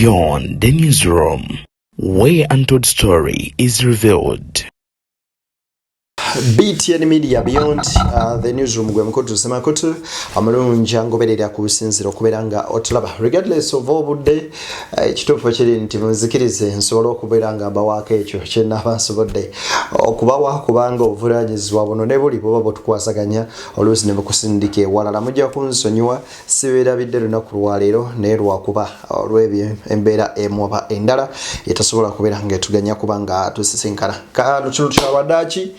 Beyond the Newsroom, where untold story is revealed. BTN Media Beyond the Newsroom, gwe mukutu semakutu omulungi angoberera ku businziro okubeera nga otulaba regardless of obudde. Ekituufu kiri nti munzikirize nsobole okubeera nga mbawaako ekyo kyenaaba nsobodde okubawa, kubanga obuvunanyizibwa buno ne buli buba butukwasaganya, oluusi ne bukusindika ewalala. Mujja kunsonyiwa, sibeerabidde lunaku lwaleero, naye lwakuba olw'ebyo embeera emu oba endala etasobola kubeera nga etuganya kuba nga tusisinkana. Kino kyabaddaaki.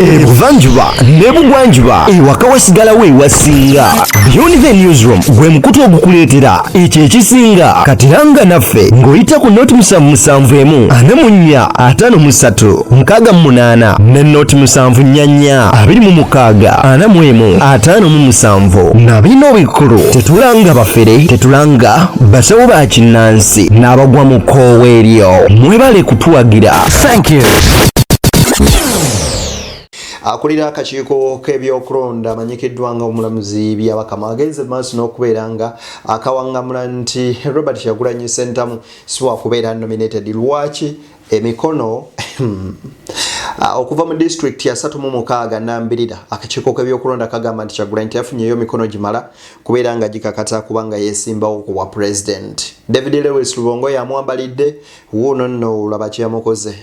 Ebuvanjuba ne bugwanjuba, ewaka wasigalawo ewasinga. Beyond the Newsroom gwe mukutu ogukuleetera ekyo ekisinga. Katiranga naffe ng'oyita ku 077 44 53 68 ne 074 26 41 57. Na bino bikulu: tetulanga bafere, tetulanga basawo ba kinnansi n'abagwa mu kkoowa eryo. Mwebale kutuwagira. Thank you. Akulira akakiiko k'ebyokulonda amanyikiddwa nga omulamuzi Byabakama agenze maaso n'okubeera nga akawangamula nti Robert Kyagulanyi Ssentamu si wakubeera nominated. Lwaki? Emikono okuva mu disitulikiti 36 nambirira, akakiiko k'ebyokulonda kagamba nti Kyagulanyi teyafunyeyo mikono gimala kubeera nga gikakata kubanga yesimbawo ku bwa president. David Lewis Rubongoya yamwambalidde wuuno nno, olaba kyeyamukoze.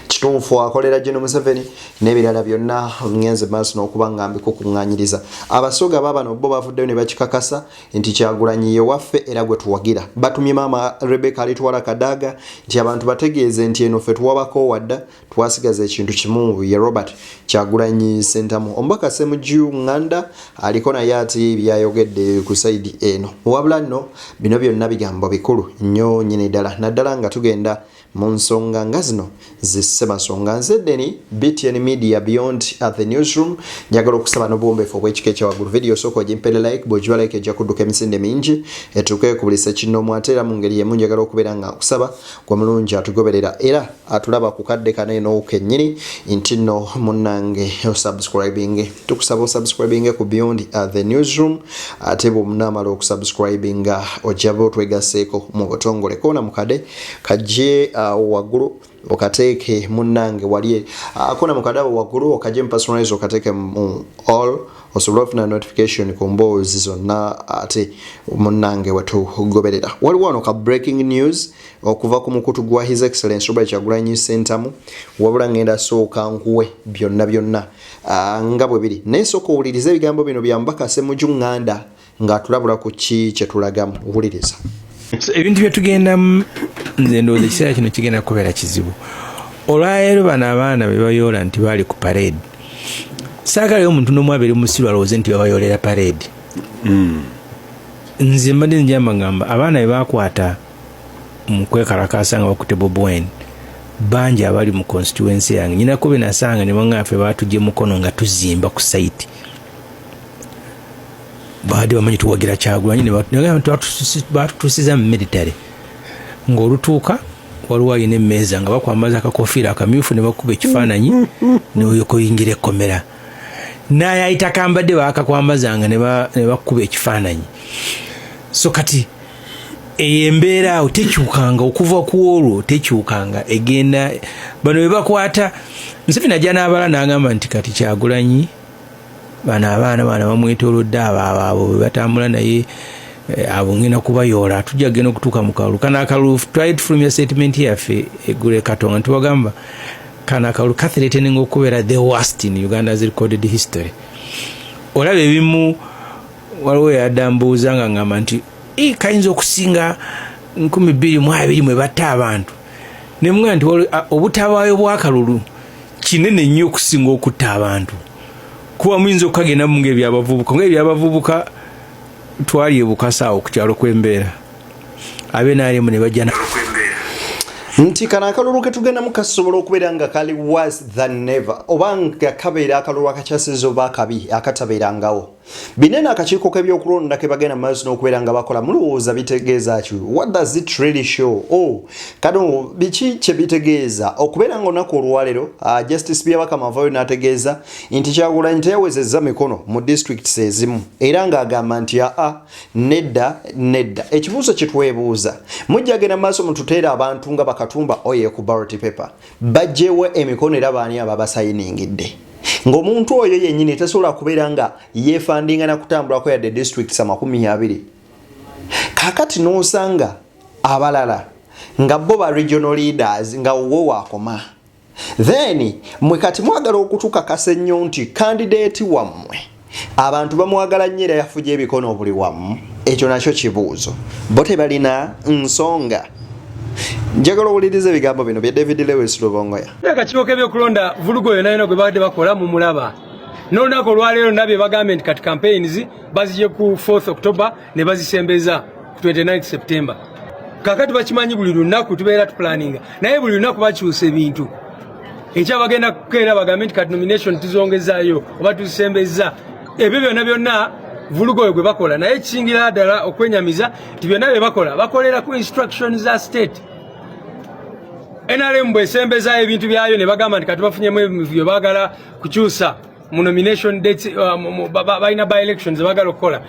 Kituufu akolera gino Museveni n'ebirala byonna. Ngenze maaso n'okuba nga mbikukuŋŋaanyiriza. Abasoga baabano bo bavuddeyo ne bakikakasa nti Kyagulanyi ye waffe era gwe tuwagira. Batumye maama Rebecca Alitwala Kadaga nti abantu bategeeze nti eno ffe tuwabako wadda twasigaza ekintu kimu, ye Robert Kyagulanyi Sentamu. Omubaka Semuju Nganda aliko naye ati byayogedde ku side eno. Wabula nno bino byonna bigambo bikulu nnyo nyini ddala, naddala nga tugenda mu nsonga nga zino zissemasonga. Nze Deni, BTN Media, Beyond at the Newsroom. Njagala okusaba n'obuwombeefu obw'ekika ekyawaggulu, video sooka ogimpere like. Bw'ogiwa like, ejja kudduka emisinde mingi etuuke ku buli ssekinnoomu. Ate era mu ngeri y'emu njagala okubeera nga nkusaba, gwe mulungi atugoberera era atulaba ku kadde kano eno kennyini, nti nno munnange osubscribing. Tukusaba osubscribing ku Beyond the Newsroom. Ate bw'omunaamala okusubscribinga, ojja ba otwegaseeko mu butongole. Koona mukade kajje waggulu, okateeke munnange wali akona mukade awo waggulu, okajje mu personalize, okateeke mu all, osobole okufuna notification ku mboozi zonna ate munnange wetugoberera. Waliwo wano ka breaking news okuva ku mukutu gwa His Excellence Robert Kyagulanyi Sentamu. Wabula ngenda sooka nkuwe byonna byonna nga bwe biri, naye sooka owulirize ebigambo bino bya mubaka Semuju Ŋŋanda ng'atulabula ku ki kye tulagamu. Wuliriza. So, ebintu byetugendamu, nze ndowooza ekiseera kino kigenda kubeera kizibu. Olwaleero bano abaana be bayoola nti baali ku parade, saagalayo omuntu n'omu abeere musiru alowooze nti babayoolera parade. Nze mbadde njamba ngamba abaana be bakwata mu kwekalakaasa nga bakutte Bobi Wine bangi abali mu constituency yange. Nyinako be nasanga ne baŋŋamba, "Ffe baatugye mukono nga tuzimba ku site, baadde bamanyi tuwagira Kyagulanyi." Ne batutuusiza mu military ng'olutuuka waliwo alina emmeeza nga bakwambaza akakofiira akamyufu ne bakuba ekifaananyi noyokoyingira ekkomera, naye ayita kambadde bakakwambazanga ne bakuba ekifaananyi. So kati eyo embeera awo tekyukanga okuva ku olwo, tekyukanga. Egenda bano be bakwata, Museveni ajja n'abala n'agamba nti kati Kyagulanyi, bano abaana bana bamwetolodde, abo abo abo bwe batambula naye, abo ngenda kubayoola, tujja genda okutuuka mu kalulu kano. Akalulu twali tufulumya statement yaffe eggulo e Katonga, ntubagamba kano akalulu kathreatening okubeera the worst in Uganda's recorded history. Olaba ebimu, waliwo yadda mbuuza nga ngamba nti, "Eh, kayinza okusinga 2020 mwe batta abantu?" Nemugamba nti obutabaayo bw'akalulu kinene nnyo okusinga okutta abantu, kuba muyinza okukagendamu ngaebyabavubuka twali ebukasa awo ku kyalo kwembeera, abenaremu ne bajja. Nti kano akalulu ketugendamu kasobola okubeera nga kali worse than never, oba nga kabeera akalulu akakyasiza oba akabi akatabeerangawo. Binene akakiiko k'ebyokulonda ke bagenda mu maaso n'okubeera nga bakola, mulowooza bitegeeza ki? What does it really show? Oh, kano biki kye bitegeeza okubeera nga olunaku olwaleero Justice Byabakama avayo n'ategeeza nti Kyagulanyi teyawezezza mikono mu districts ezimu, era ng'agamba nti aa, nedda nedda. Ekibuuzo kye twebuuza, mujja genda maaso mututeere abantu nga bakatumba oye ku ballot paper, bajjewo emikono, era baani ababasayiningidde, ng'omuntu oyo yennyini tasobola kubeera nga yeefandinga na kutambulako yadde districts 20? Kaakati n'osanga abalala nga bo ba regional leaders, nga wo waakoma. Then mwe kati mwagala okutukakasa ennyo nti candidate wammwe abantu bamwagala nnyo era yafuja ebikono buli wamu. Ekyo nakyo kibuuzo. Bo tebalina nsonga. Njagala owuliriza ebigambo bino bya David Lewis Rubongoya. Akakiiko k'ebyokulonda, vulugu oyo nayona gwe babadde bakola mumulaba. N'olunaku olwaleero nabye bagambye nti kati campaigns bazigye ku 4th October ne bazisembeza ku 29 September. Kakati bakimanyi buli lunaku tubeera tuplaninga, naye buli lunaku bakyusa ebintu. Ekya bagenda kukeera bagambe nti kati nomination tuzongezaayo oba tuzisembeza. Ebyo byonna byonna vulugu oyo gwe bakola, naye kisingira ddala okwenyamiza nti byonna bye bakola bakolera ku instruction za state. NRM bwesembezaayo ebintu byayo ne bagamba nti kati bafunyemu ebyo baagala kukyusa mu nomination dates, balina by elections baagala okukola,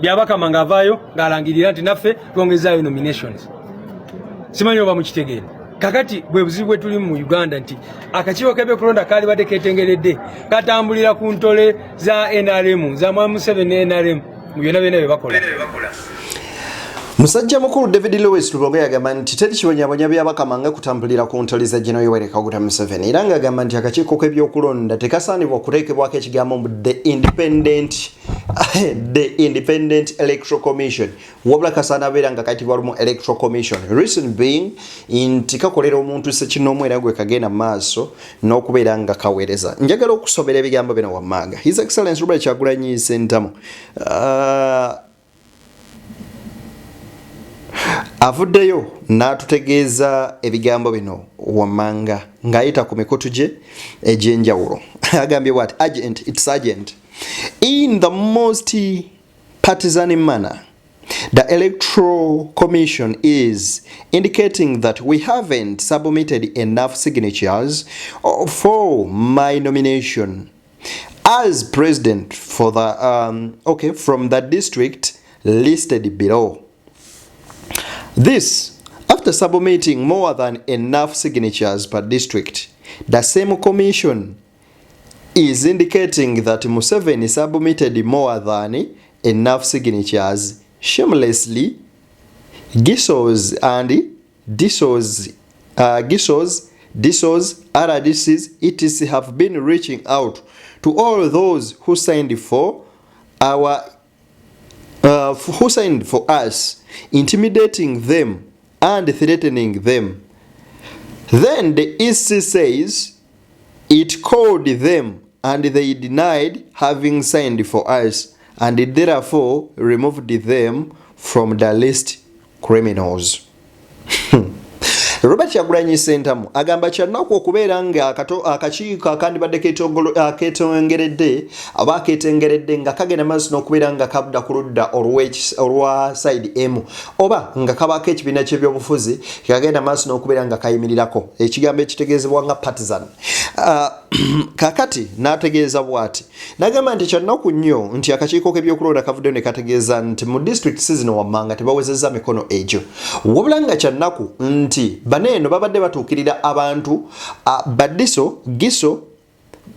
Byabakama ng'avaayo ng'alangirira nti naffe twongezaayo nominations. Simanyi oba mukitegeera. Kakati bwe buzibu bwe tuli mu Uganda, nti akakiiko k'ebyokulonda kaali badde ketengeredde, katambulira ku ntole za NRM, za Mwami Museveni ne NRM mu byonna byonna bye bakola. Musajja mukulu David Lewis Rubongoya yagamba nti teri kibonyabonya Byabakama nga kutambulira ku ntoli za General Yoweri Kaguta Museveni, era ng'agamba nti akakiiko k'ebyokulonda tekasaanibwa okuteekebwako ekigambo mu the Independent Electoral Commission, wabula kasaana abeera nga kayitibwa lumu Electoral Commission, reason being nti kakolera omuntu ssekinnoomu era gwe kagenda mu maaso n'okubeera nga kaweereza. Njagala okusomera ebigambo bino wammanga. His Excellence Robert Kyagulanyi Ssentamu avuddeyo n'atutegeeza ebigambo bino wammanga ng'ayita ku mikutu gye egy'enjawulo. Agambye bwati: "Urgent, it's urgent. In the most partisan manner, the Electoral Commission is indicating that we haven't submitted enough signatures for my nomination as president for the okay, from the district listed below. This after submitting more than enough signatures per district. The same commission is indicating that Museveni submitted more than enough signatures shamelessly. GISOs and DISOs, GISOs, DISOs, RDCs, etc. have been reaching out to all those who signed for us, intimidating them and threatening them. Then the EC says it called them and they denied having signed for us and therefore removed them from the list. Criminals." Robert Kyagulanyi Ssentamu agamba kyannaku okubeera nga akakiiko akandibadde ketongeredde oba aketengeredde nga kagenda maaso n'okubeera nga kadda ku ludda olwa side emu, oba nga kabaako ekibiina ky'ebyobufuzi kagenda maaso n'okubeera nga kayimirirako, ekigambo ekitegeezebwa nga partisan. Kakati n'ategeeza bw'ati, n'agamba nti kyannaku nnyo nti akakiiko k'ebyokulonda kavuddeyo ne kategeeza nti mu disitulikiti zino wammanga tebawezezza mikono egyo, wabula nga kyannaku nti baneeno babadde batuukirira abantu ba DISO, GISO,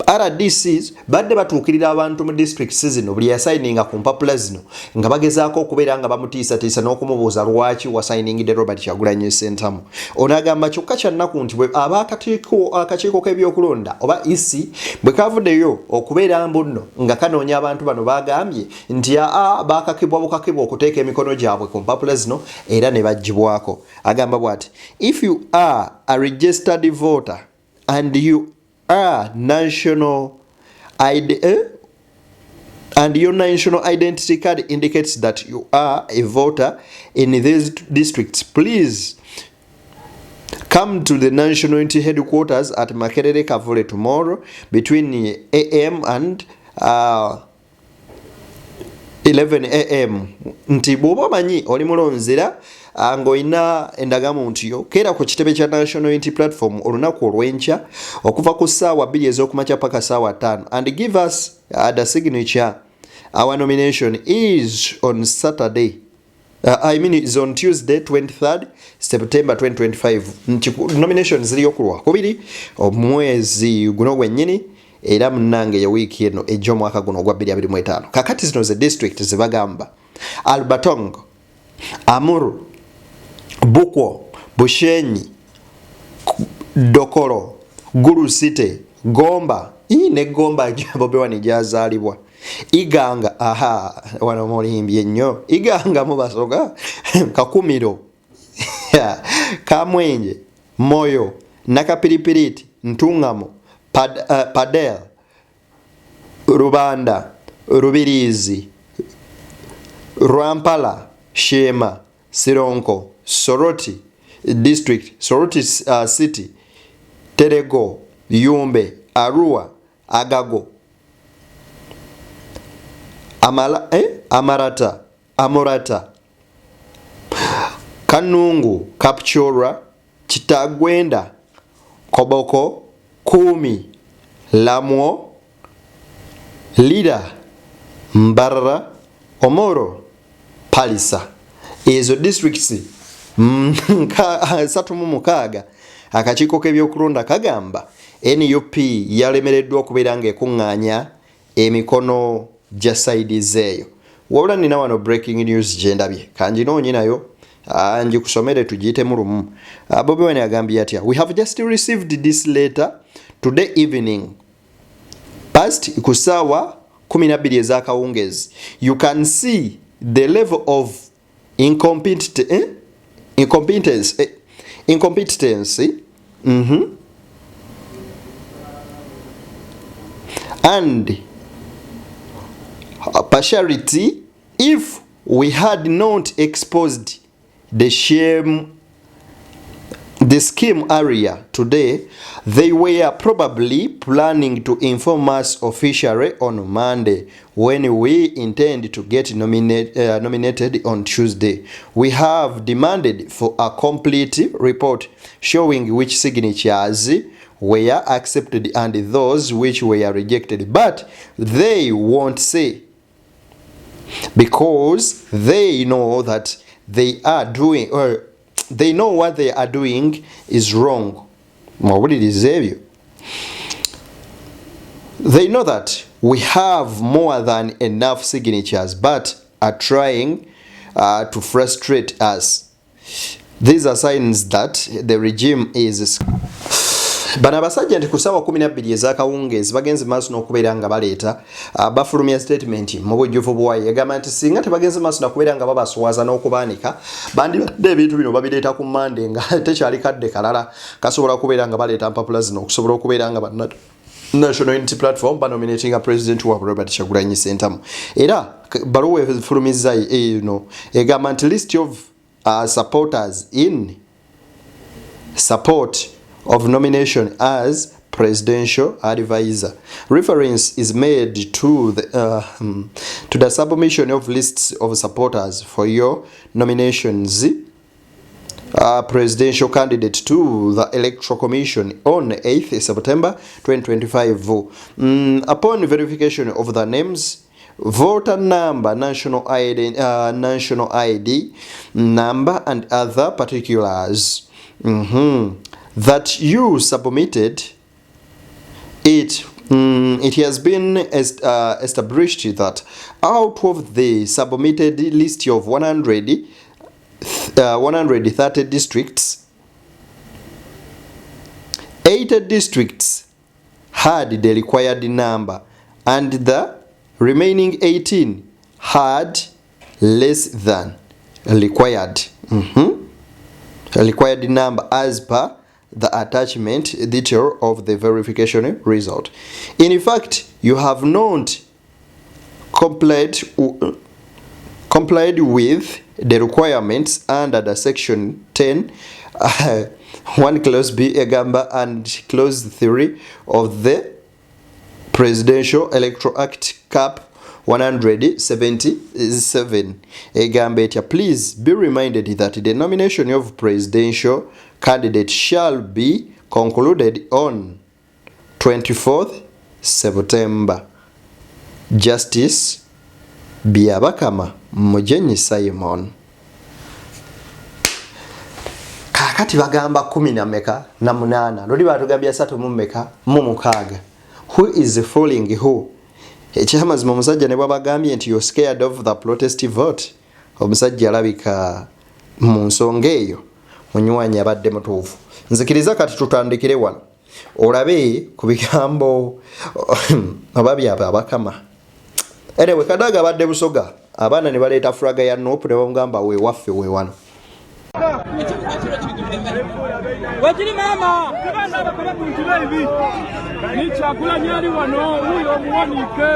RDCs, badde batuukirira abantu mu disitulikiti zino, buli yasayininga ku mpapula zino nga bagezaako okubeera nga bamutiisatiisa n'okumubuuza lwaki wasayiningidde Robert Kyagulanyi Ssentamu. Ono agamba kyokka kyannaku nti bwe akakiiko k'ebyokulonda oba EC bwe kavuddeyo okubeera mbu nno nga kanoonya abantu bano, bagambye nti aa, bakakibwa bukakibwa okuteeka emikono gyabwe ku mpapula zino era ne baggyibwako. Agamba bw'ati: "If you are a registered voter and you are national ID, eh? and your national identity card indicates that you are a voter in these districts, please come to the National Unity headquarters at Makerere Kavule tomorrow between AM and 11 am nti bw'oba omanyi oli mulonzera ng'olina endagamuntu yo, keera ku kitebe kya National Unity Platform olunaku olw'enkya okuva ku ssaawa 2 ez'okumakya paka ssaawa 5 and give us the signature. Our nomination is on Saturday, I mean is on Tuesday, 23rd September 2025, nti nomination ziriyo ku lwakubiri omwezi guno gwennyini, era munnange ye wiiki eno ejja omwaka guno ogwa 2025. Kakati zino ze district zebagamba: Albertong, Amuru, Bukwo, Bushenyi, Dokolo, Gulu City, Gomba ii ne Gomba Bobi Wine gyazaalibwa, Iganga, aha wano mulimbye nnyo, Iganga mubasoga, Kakumiro, Kamwenje, Moyo, Nakapiripiriti, Ntungamo, Padel, Rubanda, Rubirizi, Rwampala, Shema, Sironko, Soroti District, Soroti City, Terego, Yumbe, Arua, Agago, Amala, eh? Amarata, Amorata, Kanungu, Kapchorwa, Kitagwenda, Koboko, Kumi, Lamwo, Lira, Mbarara, Omoro, Palisa. Ezo districts 36 akakiiko k'ebyokulonda kagamba NUP yalemereddwa okubeera ng'ekuŋŋaanya emikono gya side eyo. Wabula nina wano breaking news gyendabye, kanjinoonye nayo ngikusomere tugiyitemu lumu. Bobi Wine agambye atya? "We have just received this letter today evening past ku ssaawa 12 ez'akawungeezi. You can see the level of eh? Incompetence and partiality. If we had not exposed the shame, the scheme area today, they were probably planning to inform us officially on Monday when we intend to get nominated on Tuesday. We have demanded for a complete report showing which signatures were accepted and those which were rejected, but they won't say because they know that they are doing or they know what they are doing is wrong." Mwawuliriza ebyo. "They know that we have more than enough signatures but are trying to frustrate us. These are signs that the regime is..." Bano abasajja nti ku ssaawa 12 ez'akawungeezi bagenze maaso n'okubeera nga baleeta bafulumya statement mu bujjuvu bwayo egamba nti singa tebagenze maaso nakubeera nga babaswaza n'okubaanika, bandibadde ebintu bino babireeta ku Mande nga tekyali kadde kalala kasobola kubeera nga baleeta mpapula zino okusobola okubeera nga banna National Unity Platform banominatinga president waabwe Robert Kyagulanyi Ssentamu. Era baluwa efulumizza eno egamba nti list of supporters in support of nomination as presidential advisor. Reference is made to the submission of lists of supporters for your nominations presidential candidate to the Electoral Commission on 8th September 2025. Upon verification of the names, voter number, national ID number, and other particulars that you submitted, it has been established that out of the submitted list of 130 districts, 80 districts had the required number and the remaining 18 had less than required number as per the attachment detail of the verification result. In fact, you have not complied with the requirements under the section 10 1 clause B egamba and clause 3 of the Presidential Electoral Act, Cap 177 egamba etya please be reminded that the nomination of presidential candidate shall be concluded on 24th September Justice Byabakama Mugyenyi Simon. Kaakati bagamba kumi na meka na munaana luli batugambye asatu mu meka mu mukaaga who is fooling who ekyamazima omusajja ne bwabagambye nti you scared of the protest vote omusajja alabika mu nsonga eyo munywanyi abadde mutuufu nzikiriza kati tutandikire wano olabe ku bigambo oba byabwe abakama anyway kadaga abadde busoga abaana ne baleeta fulaga ya nup ne bamugamba wewaffe wewano Wekiri mama ni Kyagulanyi ali wano wuyo omuwanike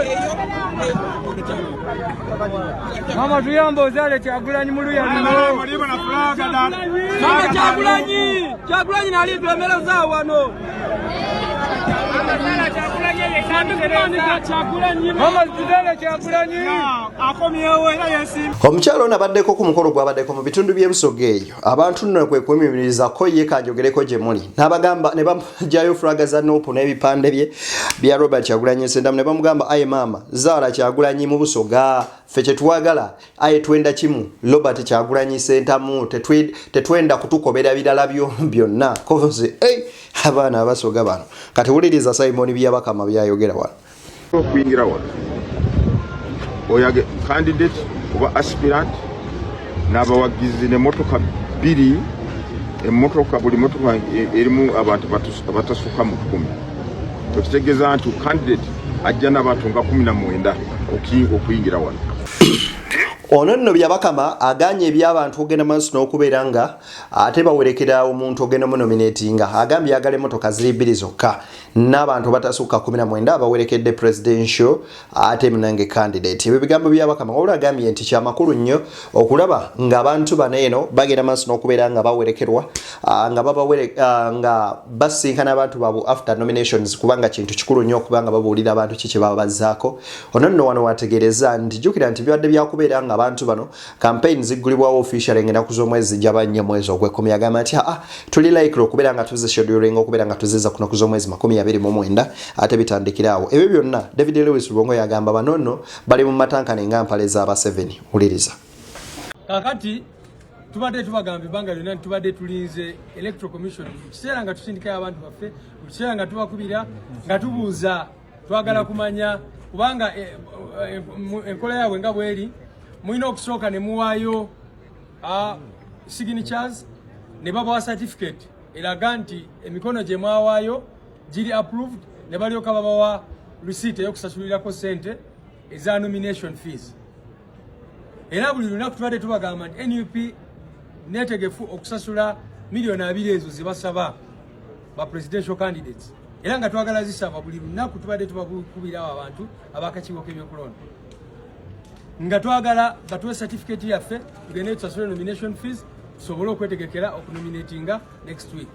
mama tuyambe ozaale Kyagulanyi muluya luno mama Kyagulanyi Kyagulanyi nali twemereza wano Omukyala ono abaddeko ku mukolo gwabaddeko mu bitundu by'e Busoga eyo abantu nno kwe kwemyumiririzako ye kanjogereko gye muli n'abagamba ne bamugyayo fulaga za nupu n'ebipande bye bya Robert Kyagulanyi Ssentamu ne bamugamba aye maama zaala Kyagulanyi mu Busoga ffe kye twagala aye twenda kimu Robert Kyagulanyi Ssentamu tetwenda kutukobera birala byonna koze abaana abasoga bano kati wuliriza Simon Byabakama byayogera wano okuyingira wano oyage candidate oba aspirant n'abawagizi n'emmotoka bbiri emmotoka buli motoka erimu abantu abatasukka mu kkumi ekitegeeza nti candidate ajja n'abantu nga 19 okuyingira wano. Ono nno Byabakama aganye eby'abantu okugenda maaso n'okubeera nga ate bawerekera omuntu ogenda munominatinga agambye yagala emotoka ziri bbiri zokka n'abantu batasukka 19 abawerekedde presidential ate munange candidate ebyo bigambo byabakama wabula agambye nti kyamakulu nnyo okulaba ng'abantu bano eno bagenda maaso n'okubeera nga bawerekerwa nga babawere nga basinkana abantu baabwe after nominations kubanga kintu kikulu nnyo okuba nga babuulira abantu ki kye baba bazzaako ono nno wano wategeereza nti jjukira nti bibadde byakubeera nga abantu bano campaign ziggulibwawo officially ng'ennaku z'omwezi zijja bannya mwezi ogw'ekkumi agamba nti aa tuli likely okubeera nga tuzischeduling okubeera nga tuziza ku nnaku z'omwezi 29 ate bitandikira awo ebyo byonna David Lewis Rubongo yagamba bano nno bali mu matankane nga mpale z'aba 7 wuliriza. Kakati tubadde tubagamba ebbanga lyonna nti tubadde tulinze Electoral Commission mu kiseera nga tusindikayo abantu baffe mu kiseera nga tubakubira nga tubuuza twagala kumanya kubanga eh, eh, enkola yaabwe nga bweri mulina okusooka ne muwaayo signatures ne babawa certificate eraga nti emikono gye mwawaayo giri approved ne balyoka babawa receipt ey'okusasulirako ssente eza nomination fees. Era buli lunaku tubadde tubagamba nti NUP netegefu okusasula 20,000,000 ezo zebasaba ba presidential candidates era nga twagala zisaba buli lunaku tubadde tubakubirawo abantu abakakiiko k'ebyokulonda nga twagala batuwe certificate yaffe tugende tusasule nomination fees tusobole okwetegekera okunominatinga next week.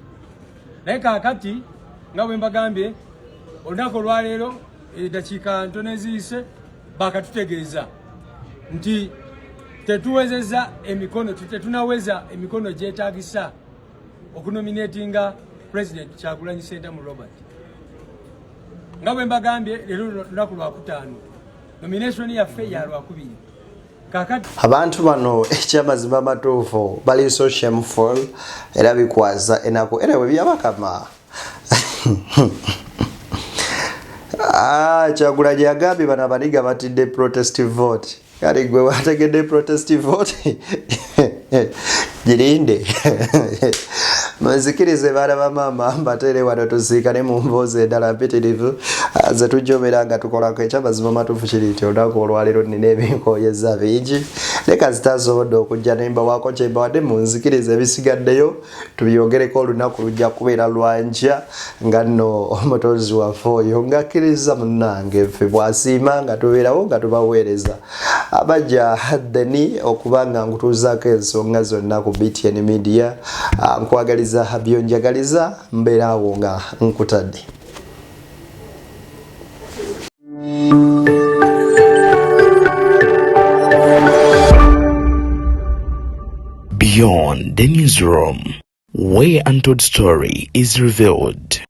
Naye kaakati nga bwe mbagambye olunaku olwaleero eddakiika ntono eziyise bakatutegeeza nti tetuwezeza emikono tetunaweza emikono gyetagisa okunominatinga President Kyagulanyi Ssentamu Robert. Nga bwe mbagambye leero lunaku lwakutaano, nomination yaffe ya lwakubiri. Kakati abantu bano ekyamazima amatuufu bali so shameful era bikwaza enaku era bwe byabakama. Kyagulanyi yagambye bano abaniga batidde protest vote. Kale gwe wategedde protest vote girinde munzikirize baana ba maama mbateere wano tusiikane mu mboozi endala mpitirivu ze tujja obeera nga tukolako. Ekyamazima matuufu kiri nti olunaku olwaleero nnina ebinkoyeza bingi leka zitasobodde okujja ne mbawaako kye mbawadde munzikirize ebisigaddeyo tubyogereko olunaku lujja kubeera lwankya nga nno omutonzi waffe oyo ng'akkiriza munnange ffe bw'asiima nga tubeerawo nga tubaweereza abajja deni okuba nga nkutuuzaako ensonga zonna ku BTN Media. Nkwagaliza byonjagaliza mbeera awo nga nkutadde. Newsroom, where untold story is revealed.